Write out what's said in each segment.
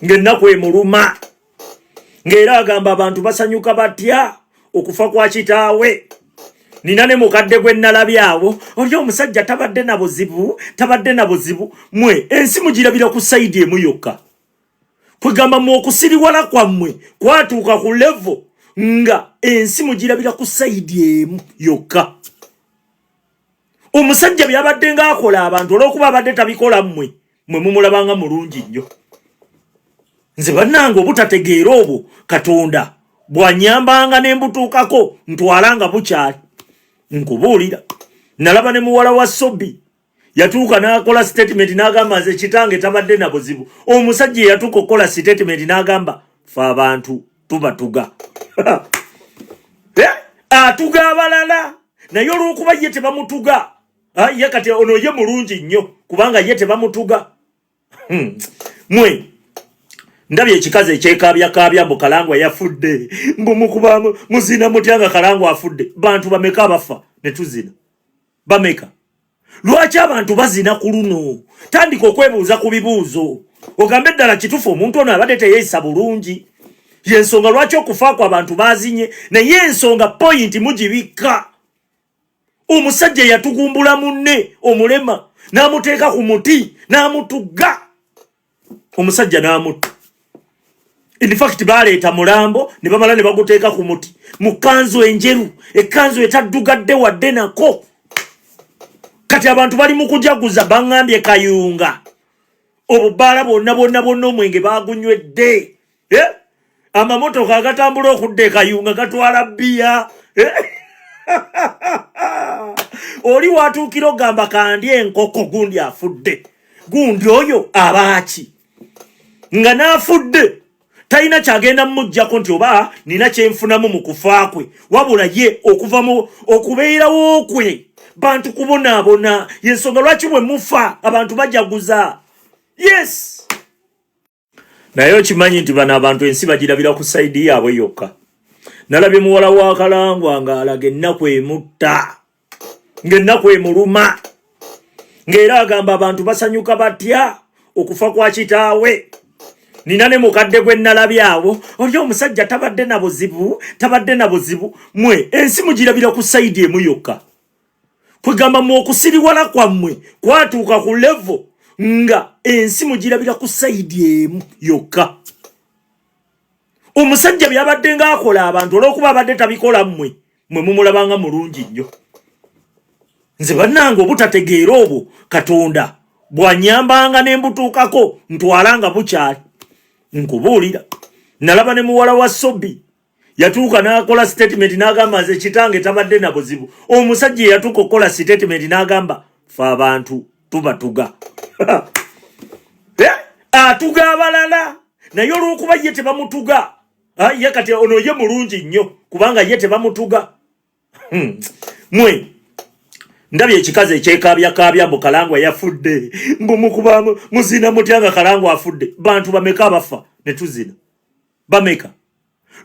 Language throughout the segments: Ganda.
Ng'ennaku emuluma, ng'era agamba abantu basanyuka batya okufa kwa kitaawe. Nina ne mukadde gwe nnalabye awo, oli omusajja tabadde na buzibu, tabadde na buzibu. Mwe ensi mugirabira ku side emu yokka. Kwegamba mu okusiriwala kwammwe kwatuuka ku level nga ensi mugirabira ku side emu yokka. Omusajja byabadde ng'akola abantu, olw'okuba abadde tabikola, mmwe mwe mumulabanga mulungi nnyo. Nze bannange, obutategeera obwo Katonda bw'anyambanga ne mbutuukako ntwala nga bukyali. Nkubuulira, nalaba ne muwala wa Sobi yatuuka n'akola statement n'agamba, "Nze kitange tabadde na buzibu." Omusajja yatuuka okukola statement n'agamba, "Fe abantu tubatuga." Eh? Atuga abalala, naye olw'okuba ye tebamutuga, ye kati ono ye mulungi nnyo kubanga ye tebamutuga. Mwe ndabye ekikazi ekyekabyakabya mbu Kalangwa yafudde, mbu mukuba muzina mutya nga Kalangwa afudde? Bantu bameka abafa ne tuzina? Bameka? Lwaki abantu bazina ku luno? Tandika okwebuuza ku bibuuzo, ogambe eddala kitufu omuntu ono abadde teyeeyisa bulungi, yensonga lwaki okufa abantu bazinye. Naye ensonga point mugibikka. Omusajja yatugumbula munne omulema n'amuteeka ku muti n'amutugga, omusajja n'amutta. In fact, baleeta mulambo ne bamala ne baguteeka ku muti mu kkanzu enjeru, ekkanzu etaddugadde wadde nako. Kati abantu bali mu kujaguza. Baŋŋambye Kayunga obubaala bwonna bwonna bwonna omwenge bagunywedde. Eh? Amamotoka agatambula okudda e Kayunga gatwala bbiya. Eh? Oli watuukira ogamba kandi enkoko, gundi afudde, gundi oyo abaaki nga n'afudde talina kyagenda mumugjako nti oba nina kyenfunamu mu kufa kwe, wabula ye okuva mu okubeerawo kwe bantu kubonaabona. Yensonga lwaki bwe mufa abantu bajaguza. Yes, naye okimanyi nti bano abantu ensi bagirabira ku side yaabwe yokka. Nalabye muwala wa Kalangwa ng'alaga ennaku emutta, ng'ennaku emuluma, ng'era agamba abantu basanyuka batya okufa kwa kitaawe. Nina ne mukadde gwe nnalabye awo, oli omusajja tabadde na buzibu, tabadde na buzibu. Mwe ensi mugirabira ku side emu yokka. Kwegamba mu okusiriwala kwammwe kwatuuka ku level nga ensi mugirabira ku side emu yokka. Omusajja byabadde ng'akola abantu, olw'okuba abadde tabikola, mmwe mwe mumulabanga mulungi nnyo. Nze bannange, obutategeera obwo Katonda bw'anyambanga ne mbutuukako ntwala nga bukyali. Nkubuulira, nalaba ne muwala wa Sobi yatuuka n'akola statement n'agamba, "Nze kitange tabadde na buzibu." Omusajja yatuuka okukola statement n'agamba, "Fe abantu tubatuga." Eh? Atuga abalala, naye olw'okuba ye tebamutuga, ye kati ono ye mulungi nnyo kubanga ye tebamutuga. Mwe ndabye ekikazi ekyekabyakabya mbu Kalangwa yafudde, mbu mukuba muzina mutya nga Kalangwa afudde? Bantu bameka abafa ne tuzina? Bameka?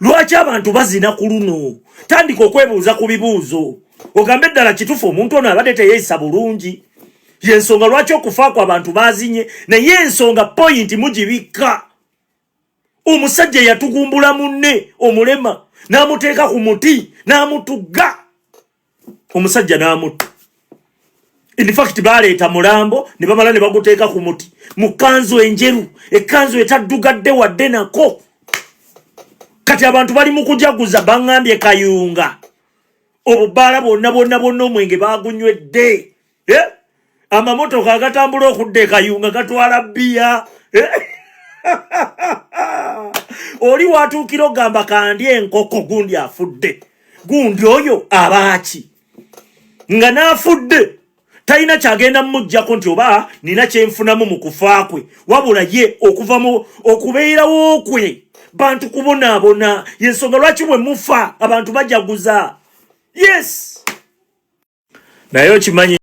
Lwaki abantu bazina ku luno? Tandika okwebuuza ku bibuuzo, ogambe eddala kitufu omuntu ono abadde teyeeyisa bulungi, yensonga lwaki okufa kwe abantu bazinye. Naye ensonga point mugibikka. Omusajja yatugumbula munne omulema n'amuteeka ku muti n'amutugga, omusajja n'amutta. In fact, baleeta mulambo ne bamala ne baguteeka ku muti mu kkanzu enjeru, ekkanzu etaddugadde wadde nako. Kati abantu bali mu kujaguza. Baŋŋambye Kayunga obubaala bwonna bwonna bwonna omwenge bagunywedde. Eh? Amamotoka agatambula okudda e Kayunga gatwala bbiya. Eh? Oli watuukira ogamba kandi enkoko, gundi afudde, gundi oyo abaaki nga n'afudde talina kyagenda mumugjako nti oba nina kyenfunamu mu kufa kwe, wabula ye okuva mu okubeerawo kwe bantu kubonaabona. Yensonga lwaki bwe mufa abantu bajaguza. Yes, naye okimanyi.